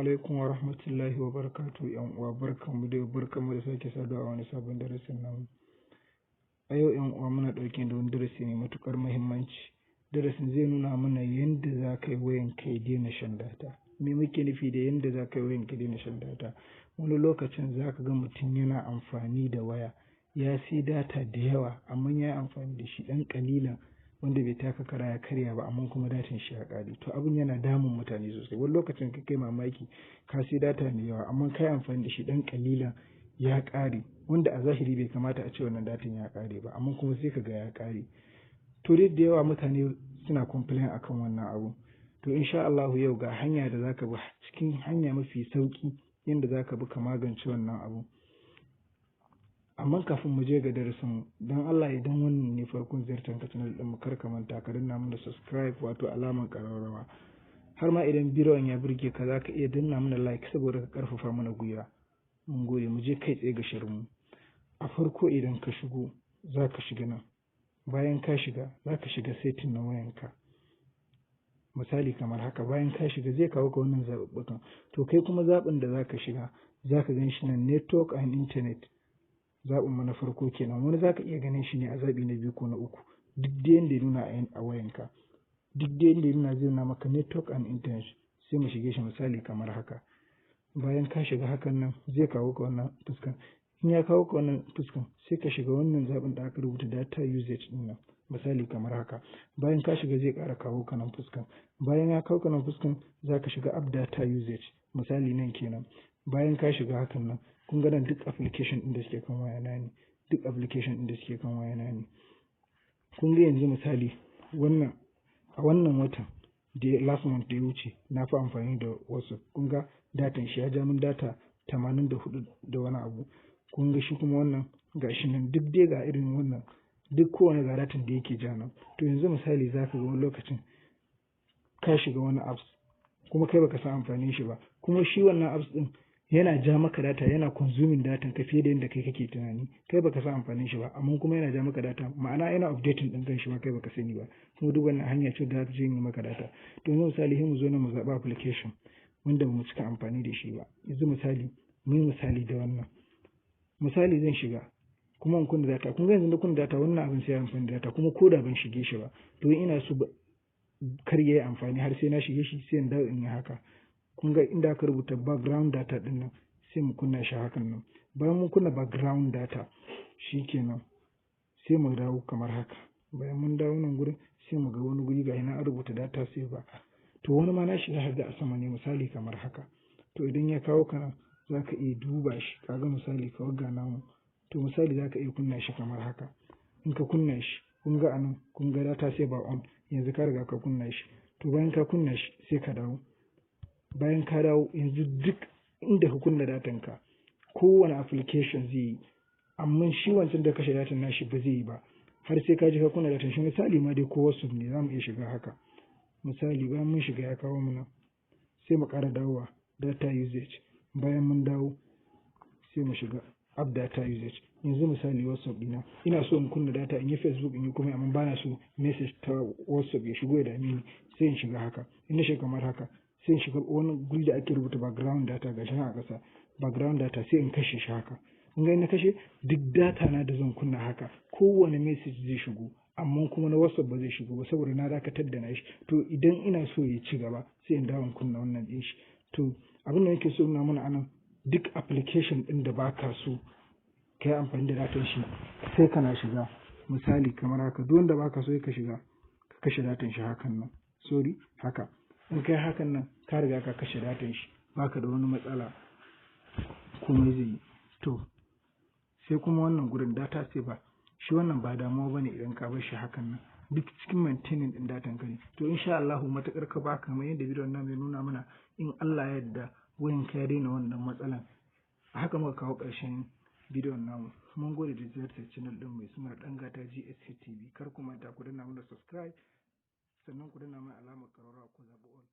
Alaikum wa rahmatullahi wa barakatuhu, ‘yan uwa. Barkanmu da barkanmu da sake saduwa a wani sabon darasin namu. A yau, ‘yan uwa, muna ɗauke da wani darasi mai matuƙar muhimmanci. Darasin zai nuna mana yanda za ka yi wayanka ya daina shan data. Me muke nufi da yanda za ka yi wayanka ya daina shan data? Wani lokacin za ka ga mutum yana amfani da waya, ya sai data da yawa, amma ya yi amfani da shi ɗan ƙalilan wanda bai taka kara ya karya ba, amma kuma datan shi ya ƙare. To, abun yana damun mutane sosai. Wani lokacin ka kai mamaki, ka sai data mai yawa, amma ka yi amfani da shi ɗan ƙalilan ya ƙare, wanda a zahiri bai kamata a ce wannan datan ya ƙare ba, amma kuma sai ka ga ya ƙare. To dai, da yawa mutane suna complain akan wannan abu. To, insha Allahu yau ga hanya da zaka bi, cikin hanya mafi sauƙi yanda zaka bi ka magance wannan abu. Amma kafin mu je ga darasin, don Allah, idan wannan ne farkon ziyartar ka channel ɗin mu, kar ka manta ka danna mana subscribe, wato alamar ƙararrawa. Har ma idan bidiyon ya burge ka, zaka iya danna mana like saboda ka ƙarfafa mana gwiwa. Mun gode. Mu je kai tsaye ga shirinmu. A farko, idan ka shigo, zaka shiga nan. Bayan ka shiga, zaka shiga setting na wayanka. Misali kamar haka, bayan ka shiga, zai kawo ka wannan zaɓuɓɓukan. To, kai kuma zaɓin da zaka shiga, zaka gan shi nan, network and internet. Zaɓin mu na farko kenan. Wani zaka iya ganin shi ne a zaɓi na biyu ko na uku. Duk dai yanda ya nuna a wayanka. Duk dai yanda ya nuna, zai nuna maka network and internet. Sai mu shige shi, misali kamar haka. Bayan ka shiga hakan nan, zai kawo ka wannan fuskan. In ya kawo ka wannan fuskan, sai ka shiga wannan zaɓin da aka rubuta data usage ɗin nan. Misali kamar haka. Bayan ka shiga, zai ƙara kawo ka nan fuskan. Bayan ya kawo ka nan fuskan, za ka shiga app data usage. Misali, nan kenan. Bayan ka shiga hakan nan, kun ga nan duk application ɗin da suke kan wayana ne. Duk application ɗin da suke kan wayana ne. Kun ga yanzu misali, wannan a wannan watan da last month da ya wuce, na fi amfani da WhatsApp. Kun ga datan shi ya ja min data 84 da wani abu. Kun ga shi kuma wannan, gashi nan, duk dai ga irin wannan, duk kowane ga datan da yake ja nan. To, yanzu misali, za ka ga wani lokacin ka shiga wani apps kuma kai baka san amfanin shi ba, kuma shi wannan apps din yana ja maka data, yana consuming datan ka fiye da yadda kai kake tunani. Kai baka san amfanin shi ba, amma kuma yana ja maka data, ma'ana yana updating din kanshi ma kai baka sani ba. Kuma duk wannan hanya ce da za ta janye maka data. To, yanzu misali, sai mu zo na mu zaɓi application wanda bamu cika amfani da shi ba. Yanzu misali, mu yi misali da wannan. Misali, zan shiga kuma in kunna data. Kun ga yanzu na kunna data, wannan abin sai ya amfani da data, kuma ko da ban shige shi ba. To, ina so kar ya yi amfani har sai na shige shi, sai in dawo in yi haka. Kun ga inda aka rubuta background data din nan, sai mu kunna shi hakan nan. Bayan mun kunna background data, shikenan, sai mu dawo kamar haka. Bayan mun dawo nan gurin, sai mu ga wani guri, ga ina an rubuta data saver. To, wani ma na shiga har da a sama ne, misali kamar haka. To, idan ya kawo ka nan, za ka iya duba shi. Kaga misali kawai ga namu. To, misali, za ka iya kunna shi kamar haka. In ka kunna shi, kun ga anan, kun ga data saver on. Yanzu ka riga ka kunna shi. To, bayan ka kunna shi, sai ka dawo. Bayan ka dawo, yanzu duk inda ka kunna datan ka, kowane application zai yi, amma shi wancan da kashe datan nashi ba zai yi ba har sai ka je ka kunna datan shi. Misali ma dai, ko WhatsApp ne, za mu iya shiga haka. Misali, bayan mun shiga, ya kawo mu nan, sai mu ƙara dawowa data usage. Bayan mun dawo, sai mu shiga app data usage. Yanzu misali, WhatsApp dina, ina so in kunna data in yi Facebook, in yi kuma, amma bana so message ta WhatsApp ya shigo ya dame ni. Sai in shiga haka. In na shiga kamar haka, sai in shiga wani guri da ake rubuta background data, gashi nan a ƙasa, background data, sai in kashe shi haka. In ga na kashe, duk data na da zan kunna haka, kowane message zai shigo, amma kuma na WhatsApp ba zai shigo ba saboda na dakatar da nashi. To, idan ina so ya ci gaba, sai in dawo in kunna wannan din shi. To, abin da nake so nuna mana anan, duk application din da baka so ka yi amfani da datan shi, sai kana shiga, misali kamar haka, duk wanda baka so, ka shiga ka kashe datan shi hakan nan. Sorry, haka. In kai hakan nan, ka riga ka kashe datan shi, baka da wani matsala, komai zai yi. To, sai kuma wannan gurin data saver, shi wannan ba damuwa bane idan ka bar shi hakan nan, duk cikin maintaining din datan ka ne. To, insha Allah, matakar ka ba kamar yadda bidiyon nan mai nuna mana, in Allah ya yarda wayan ka ya daina wannan matsalan. Haka muka kawo ƙarshen bidiyon namu. Mun gode da ziyartar channel din mai suna Dangata GSC TV. Kar ku manta ku danna mana subscribe, sannan ku danna mana alamar ƙararrawa, ku zaɓi all.